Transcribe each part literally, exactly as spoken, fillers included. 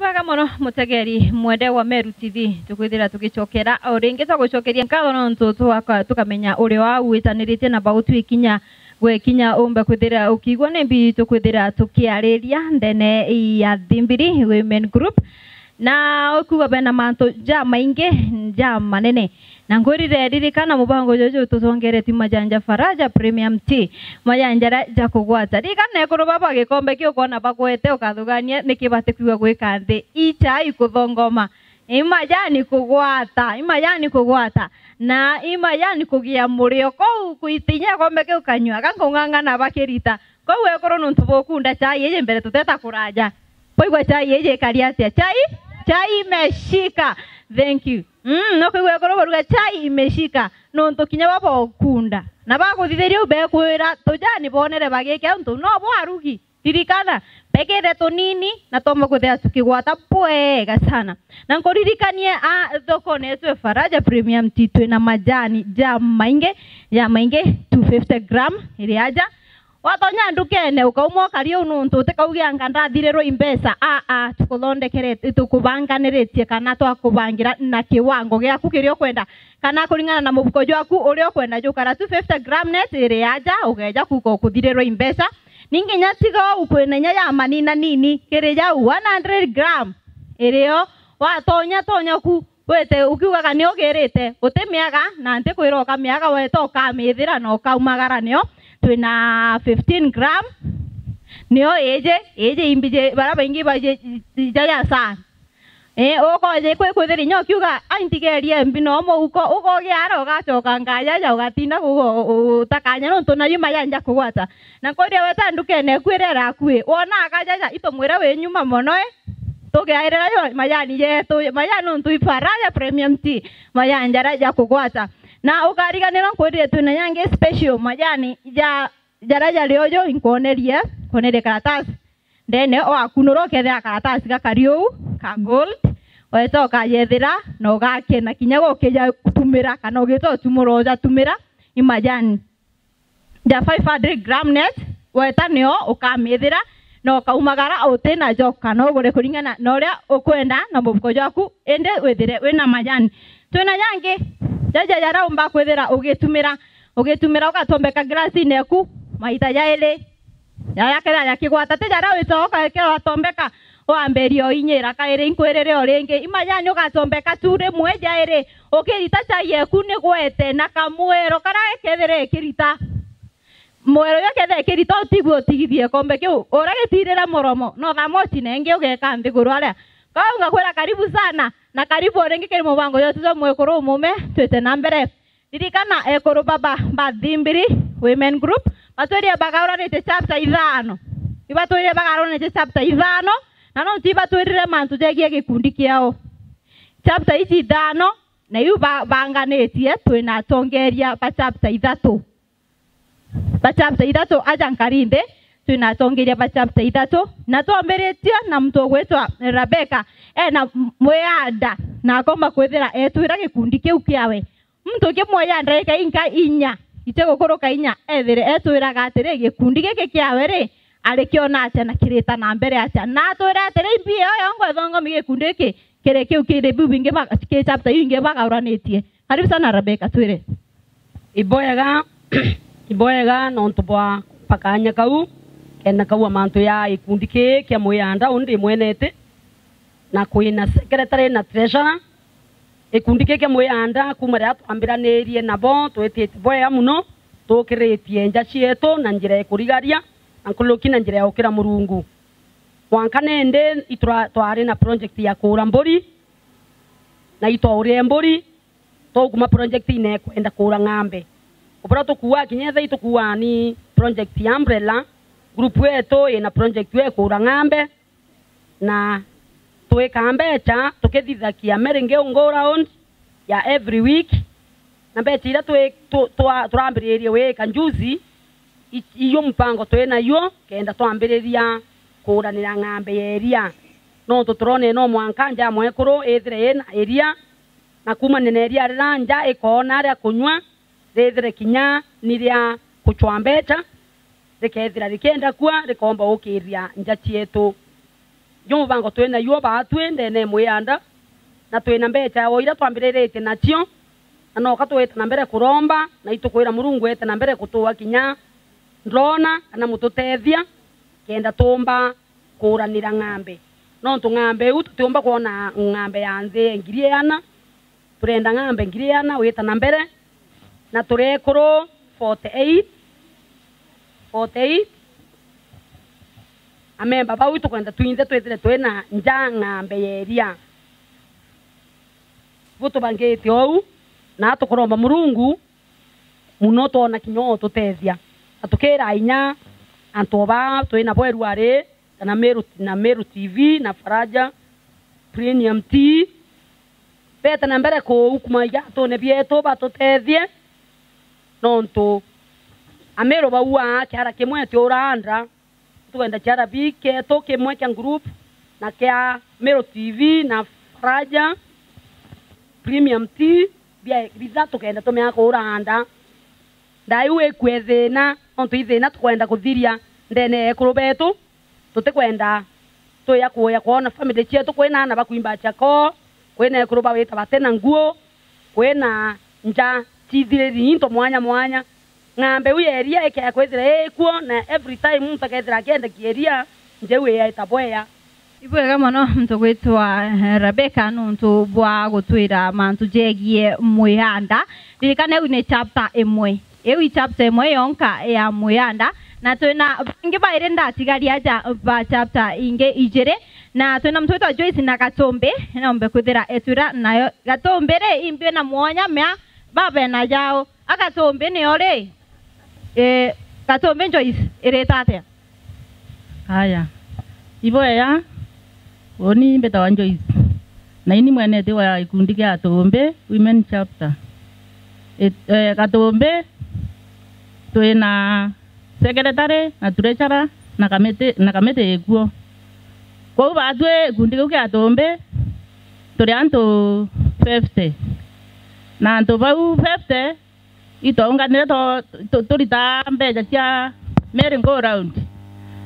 Bwega mono, mutegeri mwende wa Meru T V, tukwithira tugicokera o ringi, twagucokeria nkatho nontu twaka-, tukamenya uri o au witaniritie na bau twikinya gwekinya umbe kwithira ukigua ni mbi tukwithira tukiariria ndene ya Thimbiri Women Group. Na ukuga bena mantu jamaingi jamanene. Na nkwirire, ririkana mubango juju tutongeretue majani ja Faraja Premium Tea, majani jaria ja kugwata. Ririkana ekuru baba gikombe kiu ukwona bagwete, ukathugania niki batikwigua gwika nthi. I chai kuthongoma. I majani kugwata, i majani kugwata. Na i majani kugia murio. Kou kwitinya gikombe kiu kanyua, gankung'ang'ana bakirita. Kou ekuru nontu bukunda chai iji mbere tuteta kuraja. Kwaigua chai iji ikari atia? Chai, chai imeshika. Thank you. Mm, no kwaigua ekuru baruga chai imeshika. Nontu kinya bo bokunda. Na bakuthithiria u bekwira tujani bonere bagike untu no bo arugi. Ririkana, bekire tunini na twomba kwithira tukigwata bwega sana. Na nkuririkanie a thokone yetu ya Faraja Premium Tea twina majani jamaingi, jamaingi, two fifty gram iri aja. Watonya ndukene, ukauma ukari uu nuntu utikauge anga ndathirirwe i mbeca. Aa, tukuthondekere-, tukubanganiritie kana twakubangira na kiwango giaku kiria ukwenda. Kana kuringana na mubuko jwaku uria ukwenda jukara. Two fifty gram net iri aja, ugeja kuka ukuthirirwe i mbeca. Ni nginya tiga uu kwina inya ya manina nini, kiri jau one hundred gram irio. Watonya tonya ku, wete ukiugaga ni ugirite, utimiaga, na ntikwira ukamiaga, weta ukamithira na ukaumagara nio. Twina fifteen gram, nio iji, iji imbiji, bara baingi baji, jaja sana. Eh, ukoje kwi kwithira inya ukiuga, "Ai, ntigerie mbi no muhuko," ukogia ara ugacoka ngajaja ugatinda kuga u-, u-, utakanya nontu nayu majanja kugwata. Na nkuria weta ndukene eku iria irakui, wona akajaja itumwire wi nyuma mono, eh? Tugiairira yo majani jetu, majani nontu i Faraja Premium Tea, majani jaria ja kugwata. Na ukariganirwa nkwirire twina yangi special, majani ja, jaria jari uju, inkwonerie, nkwonerie karatasi. Ndene o akunura ukethira karatasi gakari uu ka gold, weta ukajethira na ugakena kinya gukija gutumira, kana ugita utumura ujatumira i majani ja five hundred gram net, weta nio ukamithira na ukaumagara uti najo, kana ugure kuringana na uria ukwenda na mubuko jwaku, indi withire wina majani. Twina jangi jaja jaraumba kwithira ugitumira, ugitumira ugatombeka glassine eku maita jairi. Yaya kethira jakigwata, ti jaria wita ukekera watombeka, wambirie o inyira kairi, inkwirire o ringi. I majani ugatombeka tu rimwe jairi, ukirita chai yeku ni gwete na kamwero karia kethire ikirita. Mwero jwa kethire ikirita utigwe utigithie kombe kiu, uria gitirire muromo, no thamochi nengi ugeka nthiguru aria. Kau ngakwira karibu sana, na karibu o ringi kiri mubango jwetu jwa mwekuru umume, twite na mbere. Ririkana, ekuru baba ba Thimbiri Women Group, batwirie bagauranitie chapter ithano. Ibatwirie bagauranitie chapter ithano, na nontu ibatwirire mantu jegie gikundi kiao. Chapter ici ithano, na iu ba-, banganitie, twina atongeria ba chapter ithatu. Ba chapter ithatu aja nkari nthi, twina atongeria ba chapter ithatu, na twambiritie na muntu ugwitwa Rebecca, ena m-, mwianda, na akomba kwithira etwira gikundi kiu kiawe. Muntu kimwe ya ndagika inka inya, iti gukuruka inya, ethire etwiraga atiri, gikundi giki kiawe ri, arikiona atia na kirita na mbere atia? Na atwire atiri, imbi iyo yongo ithongomi gikundi giki kiri kiu kiri biu bingi ba-, ki chapter iu ingi bagauranitie. Karibu sana Rebecca, twire. Ibwega, ibwega nontu bwa kumpa kanya kau, kenda kaua mantu ya gikundi kii kia mwianda, uu ndi mwenete, na kwina secretary na treasurer. Gikundi kii kia mwianda, kuma riria twambiranirie nabo, twitite bwega mono, tukiritie nja cietu na njira ikurigaria, na nkuruki na njira ya gukira Murungu. Mwanka nindi itura-, twari na project ya kuura mburi, na itwaurire mburi, tukuma project ine kwenda kuura ng'ambe. Ubura tukuua kinya ethai tukuua ni project ya umbrella, group yetu ina project ya kuura ng'ambe, na twika mbecha tukithithagia Merry Ngeungo round ya every week, na mbecha iria twi-, tu-, twa-, turambiririe wika njuzi, i-, iyo mpango twi nayo kenda twambiriria kuuranira ng'ambe ya iria. Nontu turone no mwanka nja ya mwekuru ithire ina iria, na kuumania na iria riria nja ikoona ria kunyua, rithire kinya ni ria kuchwa mbecha, rikethira rikienda kua, rikomba gukiria nja cietu. Ijo mubango twi nayo baatwi ndene mwianda, na twi na mbecha o iria twambiriritie nacio, na noka twita na mbere kuromba, na itukwira Murungu ete na mbere kutua kinya ndona kana mututethia, kenda tumba kuuranira ng'ambe. Nontu ng'ambe iu tutiumba kwona ng'ambe ya nthi ya ngiri iana, turenda ng'ambe ngiri iana wita na mbere, na turi ekuru forty eight, forty eight. Amemba bau itukwenda twinthe twithire twi na nja ng'ambe ya iria. Butubangite ou, na tukuromba Murungu muno, twona kinya ututethia. Na tukira inya antu baa twi nabo Eruari, kana Meru, na Meru T V, na Faraja Premium Tea, bete na mbere kuukuma igatune bietu, batutethie, nontu Ameru bauaa kiara kimwe ti uranda. Tukwenda kiara bi ketu kimwe kia group, na kia Meru T V na Faraja Premium Tea, bia bitha tukenda tumea kuuranda. Ndaiu ikue thina, nontu i thina tukwenda kuthiria ndene ya ekuru betu. Tutikwenda tuya kuya kwona family cietu kwina aana bakwimba chako, kwina ekuru bawita bate na nguo, kwina nja cithiriri into mwanya mwanya. Ng'ambe iu ya iria ikea kwithira ikuo, na every time muntu akethira akiendekia iria, nja iu iyaita bwea. Ibwega mono muntu gwitwa, eh, Rebecca, nuntu bwa gutwira mantu jegie mwianda. Ririkana iu ni chapter imwe. Iu i chapter imwe yonka ya mwianda, na twina bangi bairi ndatigaria aja ba chapter ingi ijiri, na twina muntu witwa Joyce na Gatumbi, nombe kwithira etwira nayo. Gatumbi ri, imbi na mwanya mea babe na jao. A Gatumbi nio ri? Eh, Gatumbi Joyce irita atia? Aya. Ibwega, uni mbitawa Joyce. Na ini mwene ti wa gikundi kia Gatumbi Women Chapter. It-, eh, Gatumbi twina secretary na treasurer na kamiti, na kamiti ikuo. Kwou baatwi gikundi kiu kia Gatumbi turi antu fifty. Na antu bau fifty, itwaunganire to-, tu-, turitaa mbeca cia merry go round.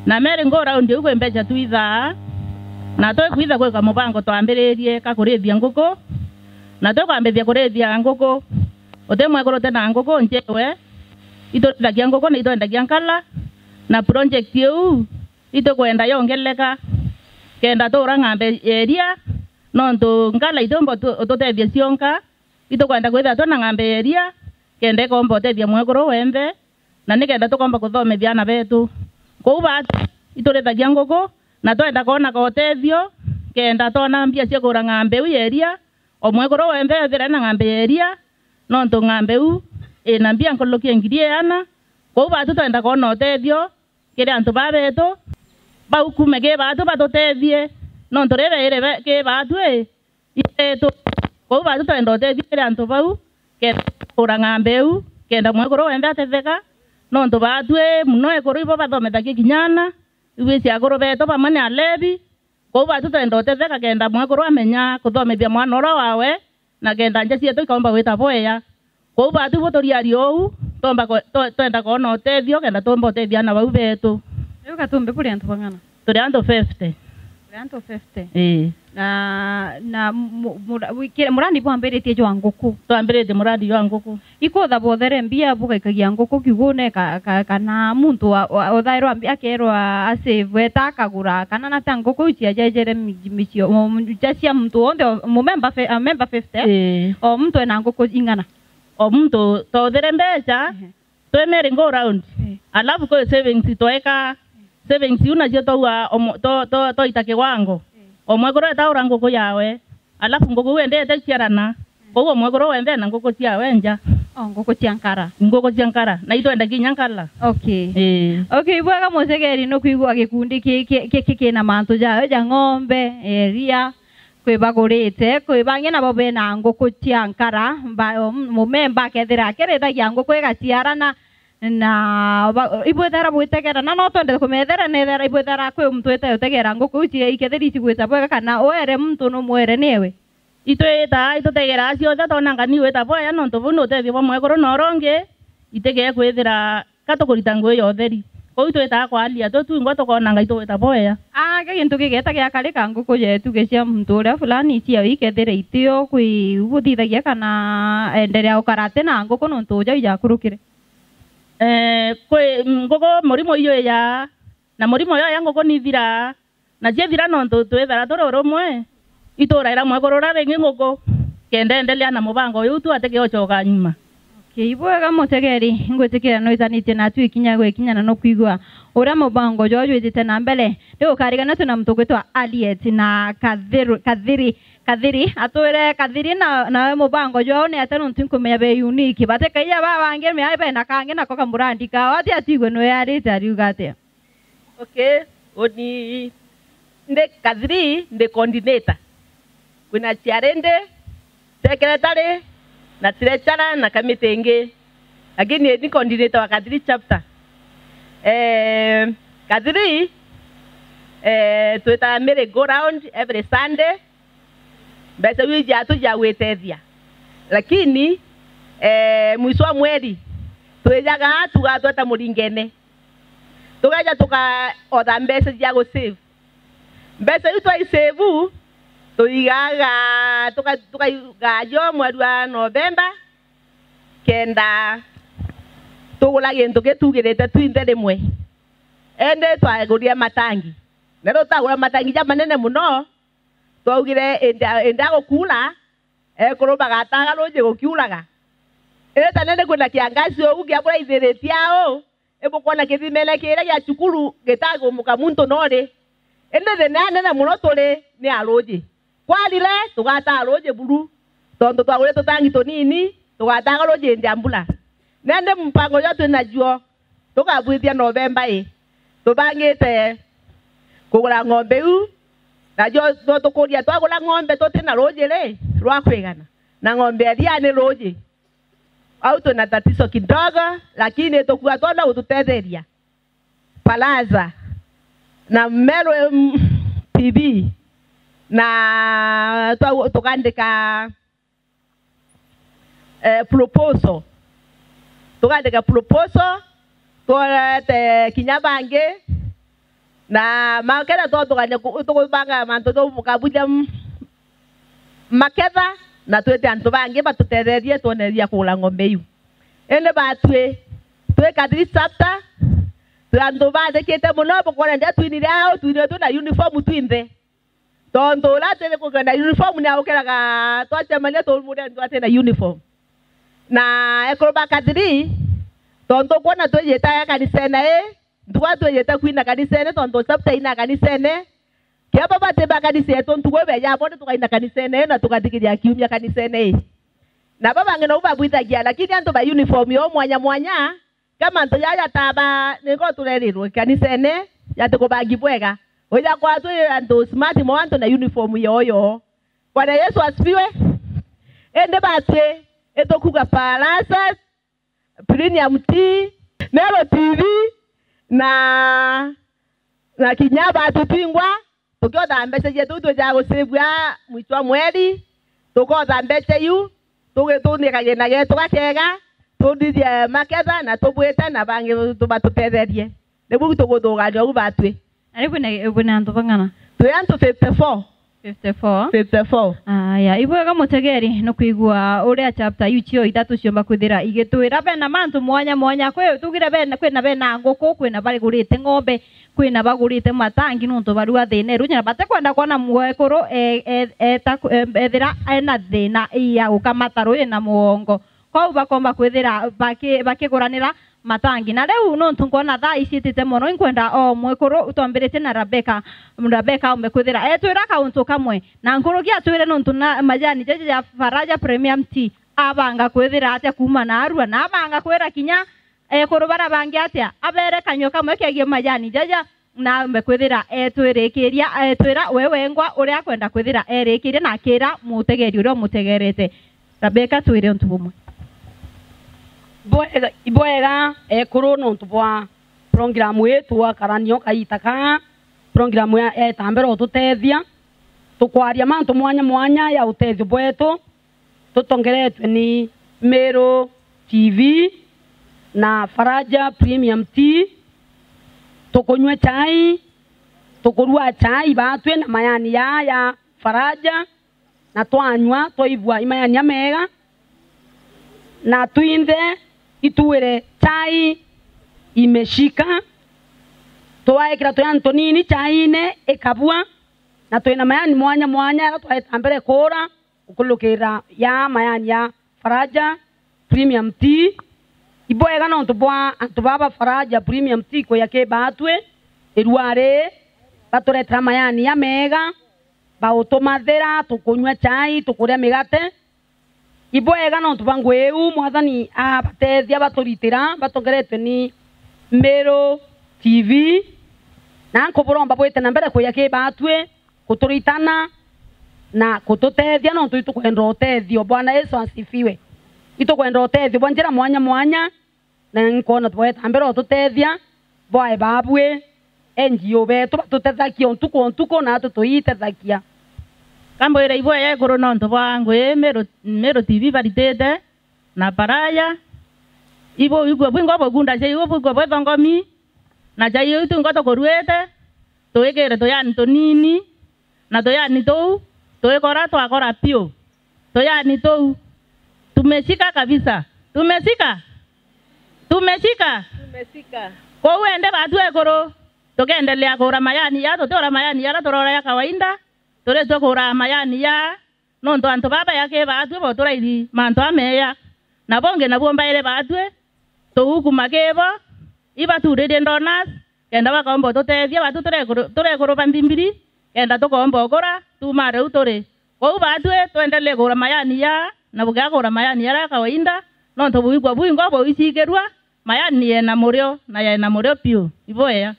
Na merry go round iu kwi mbeca twithaa, na twikwitha gwika mubango twambiririe ka kurithia nguku, na twikwambithia kurithia nguku, uti mwekuru uti na nguku njewe, iturithagia nguku na itwendagia nkala, na project iu itukwenda yongeleka, kenda tuura ng'ambe ya iria, nontu nkala itiumba utu-, ututethia cionka, itukwenda kwithirwa twina ng'ambe ya iria, kenda ikomba utethia mwekuru wenthe, na nikenda tukomba kuthomithia aana betu. Kwou baatwi iturithagia nguku, na twenda kwonaga utethio, kenda twona mbia cia kugura ng'ambe iu ya iria, o mwekuru wenthe ethire na ng'ambe ya iria, nontu ng'ambe iu ina mbia nkuruki ya ngiri iana. Kwou baatwi twenda kwona utethio kiri antu baa betu, bau kuume kiri baatwi batutethie, nontu riria iri be-, kiri baatwi, i betu. Kwou baatwi twenda utethio kiri antu bau, kenda kugura ng'ambe iu, kenda mwekuru wenthe atetheka, nontu baatwi muno ekuru ibo bathomithagia kinya aana, iu isi akuru betu bamwe ni alevi. Kwou baatwi twenda utetheka kenda mwekuru amenya kuthomithia mwana uria wawe, na kenda nja cietu ikaumba gwita bwea. Kwou baatwi bu turiaria uu, twomba kwe-, twe-, twenda kwona utethio, kenda twomba utethia aana bau betu. Riu Gatumbi buri antu bang'ana? Turi antu fifty. Turi antu fifty. Ii. Na, na mu-, mura-, wikire, murandi bwambiritie jwa nguku? Twambiritie murandi jwa nguku. Ikutha bwothere mbia bugaikagia nguku kiugune ka-, ka-, kana muntu wa, wa, uthairwa mbia akerwa asave eta akagura, kana nata nguku iu ciajejere mi-, micio, mu-, mu-, ja cia muntu wonthe, o, mumemba fe-, a memba fifty, ii, o muntu ena nguku ing'ana? O muntu twothere mbeca, ehe, twi merry go round, ii, alafu kwi savings tweka, savings iu nacio twaua omo-, twa-, twa-, twaita kiwango, ii, o mwekuru etaura nguku yawe. Alafu nguku iu indi iteciarana, kwou o mwekuru wenthe ena nguku ciawe nja. O, nguku cia nkara. Nguku cia nkara. Na itwendagia inya nkara. Okay. Ii. Okay, ibwega mucegeri nukwigua gikundi ki-, ki-, ki-, ki-, kina mantu jayo ja ng'ombe, iria, kwi bagurite, kwi bangi nabo bena nguku cia nkara, mba-, o, mumemba akethira akirithagia nguku igaciarana, Na ba-, ibwethera bwitegera, na no twende kumethera nethera ibwethera kwi muntu wite utegera nguku iu cie-, ikethira icigwita bwega, kana were muntu numwere niewe? Itwitaa itutegeraa cionthe, twona ngani wita bwaya, nontu buu ni utethio bwa mwekuru na uria ungi, itige kwithira ka tukurita ngui ya utheri. Kou twitaga kwaria tu twingwa tukoona Ngai tugwita bwea. Aa, ki gintu gigeta giakarika nguku yetu gicia muntu uria fulani cia ikethire itio kwi buthithagia kana endelea ukara ati na nguku nontu uja ijakurukire? Eh, kwi nguku murimo iyo ija, na murimo yo ya nguku nithira, na ciethira nontu twithara turi urumwe, ituraira mwekuru uria ringi nguku, kenda endelea na mubango uyu tu ati giocoka nyuma. Okay, ibwega mutegeri, ngwitikiria nwitanitie natu ikinya gwe ikinya na nukwigua uria mubango jwao jwitite na mbere. Riu ukarigania twina muntu ugwitwa Aliet na Kathiru-, Kathiri, Kathiri, atwire Kathiri na, nawe mubango jwao ni atia nontu nkumenya be unique. Batikaija ba bangi mea bena kangi nako kamurandi kao. Ati atwigwe nwe arite ariuga atia? Okay, uni ndi Kathiri, ndi coordinator. Kwina ciarindi, secretary, na treasurer, na kamiti ingi. Lakini ni coordinator wa Kathiri chapter. Eh, Kathiri, eh, twita Mary go round every Sunday. Mbeca iu ijatu ja gwitethia. Lakini, eh, mwisho wa mweri, twijaga tugatweta muringene. Tugeja tukaotha mbeca cia gu save. Mbeca iu twaisave, tuigaga, tuka-, tukaiga jo mweri wa Novemba, kenda tugura gintu gitugirite twinthe rimwe. Indi twagurire matangi. Na riu twagura matangi jamanene mono, twaugire indi, indi agukuura, ekuru bagataga ruuji gukiuraga. Indi ta nene kwina kiangazi ugu kiaburaithiritie au, ibukwona kithimene kiria gia cukuru gitagumuka muntu nori. Indi thina inene mono turi ni a ruuji. Kwarire, tugataa ruuji buru, tontu twagurite tutangi tunini, tugataga ruuji indi ya mbura. Nandi mupango juria twi najuo, tukabwithia Novemba ii, tubangite kugura ng'ombe iu, najo no tukuria, twagura ng'ombe tuti na ruuji ri, rwa kwigana, na ng'ombe ya iria ni ruuji. Au twina tatizo kidogo, lakini tukua twona gututetheria. Baraza na Meru, mm, T V, na twa-, tukandika, eh, proposal. Tukandika proposal, tworete kinya bangi, na maketha twathugania ku-, tukubanga mantu tukabuthia m-, maketha, na twite antu bangi batutetherie twone ria kugura ng'ombe iu. Indi batwi, twi Kathiri chapter, twi antu bathikite mono, bukwona ndia twinire au, twinire twi na uniform twinthe. Tontu uria ati kugenda uniform ni aukiraga twacemania tumuria ntu ati na uniform. Na ekuru ba Kathiri, tontu ukwona twijite kanisene ii, ntuku twijite kwina kanisene, tontu chapter ina kanisene, kia baba ti ba kanisa yetu, ntuku beja bo ni tukaina kanisene ii na tukathikiria kiumia kanisene ii. Na baba bangi nou babwithagia, lakini antu ba uniform yo mwanya mwanya, ka mantu jaja jataba, niko turerirwe kanisene, jatikubangi bwega. Wija kwa twi antu smart mo antu na uniform yoyo. Bwana Yesu asifiwe. Indi batwi, itukuga Palasas, Premium Tea, Meru T V, na, na kinya batutingwa, tukiotha mbeca cietu twijaga gusivua mwisho wa mweri, tukootha mbeca iu, tugi-, tuthikage na getu gakega, tuthithie maketha na tubwite na bangi tu-, batutetherie. Nibu tuguthugania uu batwi. Na riu bwina, bwina antu bang'ana? Twi antu fifty-four. Fifty-four. Fifty-four. Aya, ibwega mutegeri, nukwigua uria chapter iu cio ithatu ciomba kwithira igitwira. Bena mantu mwanya mwanya, kwi, tugire bena, kwina bena nguku, kwina bagurite ng'ombe, kwina bagurite matangi nontu barua thina iruji, na batikwenda kwona mwekuru e-, e-, eta-, e-, ethira ena thina ya gukamata ruji na mugongo. Kwou bakomba kwithira baki-, bakiguranira matangi. Na riu nontu nkwona thaa iciitite mono, inkwenda o mwekuru utwambiritie na Rebecca, Rebecca aumbe kwithira etwira kauntu kamwe, na nkuruki atwire nontu na majani jaja ja Faraja Premium Tea abanga kwithira atia kuuma naarua, na abanga kwira kinya ekuru baria bangi atia, abere kanyua kamwe kegie majani jaja, na aumbe kwithira etwirikiria, etwira we wengwa uria akwenda kwithira erikiria, na akira mutegeri uria umutegerete. Rebecca, twire untu bumwe. Ibwega, ibwega ekuru nontu bwa program ii twakarania o kaita kaa, program ya, ya itambira ututethia, tukwaria mantu mwanya mwanya ya utethio bwetu, tutongeretwe ni Meru T V na Faraja Premium Tea, tukunyua chai, tukurua chai baatwi na mayani ya, ya Faraja, na twanyua, twaigua i mayani jameega, na twinthe ituire chai imeshika, twaekira tuyani tunini chaine ikabua, na twina mayani mwanya mwanya jaria twaeta mbere kuura, gukurukira ya mayani ya Faraja Premium Tea. Ibwega nontu bwa antu baba Faraja Premium Tea kuya ki baatwi, irua ri, baturetera mayani jameega, bautumathira, tukunyua chai, tukuria migate. Ibwega nontu bwa ngugi iu, Mwathani abatethia, baturitira, batongeretwe ni Meru T V, na nkuburomba bwite na mbere kuya ki baatwi, kuturitana na kututethia, nontu itukwenda utethio. Bwana Yesu asifiwe. Itukwenda utethio bwa njira mwanya mwanya, na nkwona bweta mbere ututethia, bwae babwi, N G O betu batutethagia o ntuku o ntuku, na atu tuitethagia. Kambwira ibwega ekuru nontu bwa ngugi Meru, Meru T V baritite, na Faraja. Ibu igwe bwingwa bugunda cia iu bwigwa bwethongomi, na cia iu twingwa tukuruite, tuikire tuyani tunini, na tuyani tuu, twikora twakora piu. Tuyani tuu. Tumeshika kabisa. Tumeshika? Tumeshika? Tumeshika. Kou ende batu ekuru, tukendelea kura mayani ya, tutiura mayani yara turora ya kawaida, turitwe kura mayani ya, nontu antu baba ya ki baatwi bo turairi mantu ameya. Na bongi nabuo mbaire baatwi, tugukuma ki bo, ibaturirie donors, kenda bakomba ututethia, batu turekuru-, turekuruba mbimbiri, kenda tukomba ukura, tuuma riu turi. Kou baatwi twendelee kura mayani ya, na bugea kura mayani yara kawaida, nontu buigwa bwingwa buicikirua, mayani yena murio, na yena murio piu. Ibwea.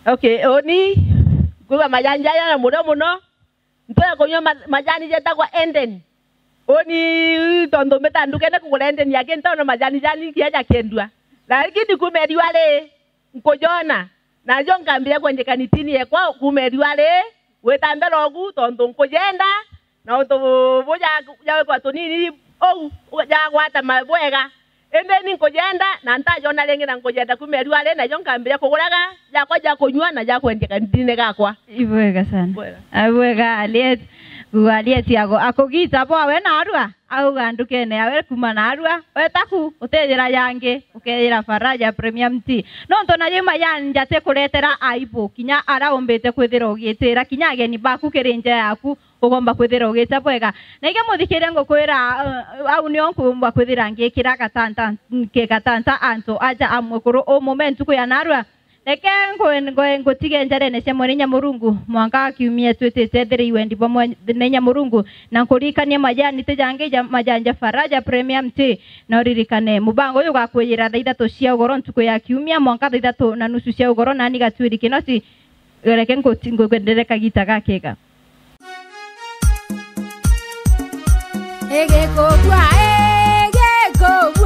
Okay, uni, kwigua mayani jaya na murio muno, ntwe kunywa ma-, majani jetagwa Eden. Uni tontu mbita ndukene kugura Eden yake, ntona majani jani nkia jakendua. Lakini kuma riua ri, nkujona. Najo nkambia kwenjeka nitini yekwa kuma riua ri, gwita mbere ogu, tontu nkujenda, na untu bu-, buja-, jawekwa tunini, ou, jagwata ma-, bwega. Indi ni nkujenda, na ntajona ringi, na nkujenda kuma riua ri, najo nkambia kuguraga jakwa ja kunyua na ja kwendia kanitine gakwa. Ibwega sana. Bwega. Abwega Aliet, guga Aliet ago, akugita bwawe narua, auga ndukene yawe kuma narua, wetaku, utejira yangi, ukejira Faraja Premium Tea. Nontu na yuma yanja tikuretera aibu, kinya ara umbite kwithira ugitira, kinya ageni baku kiri nja yaku, ugomba kwithira ugita bwega. Na ige muthikiria ngukwira, uh, au nio nkumba kwithira ngikira gatanta, ke gatanta antu aja amwe kuru umume ntuku ya narua. Reke ngwe-, ngwe-, ngutige njarene cia mwene inya Murungu, mwanka wa kiumia twitite ethire iwendi bwa mwene inya Murungu, na nkuririkanie majani ti jangi ja majanja Faraja Premium Tea, na uririkane, mubango uyu ugakwiyira thaa ithatu cia ugoro ntuku ya kiumia, mwanka thaa ithatu na nusu cia ugoro, nani Gatwiri Kinoti, reke nkuti-, ngukwenderere kagita gakega. Igikubua, igikubua.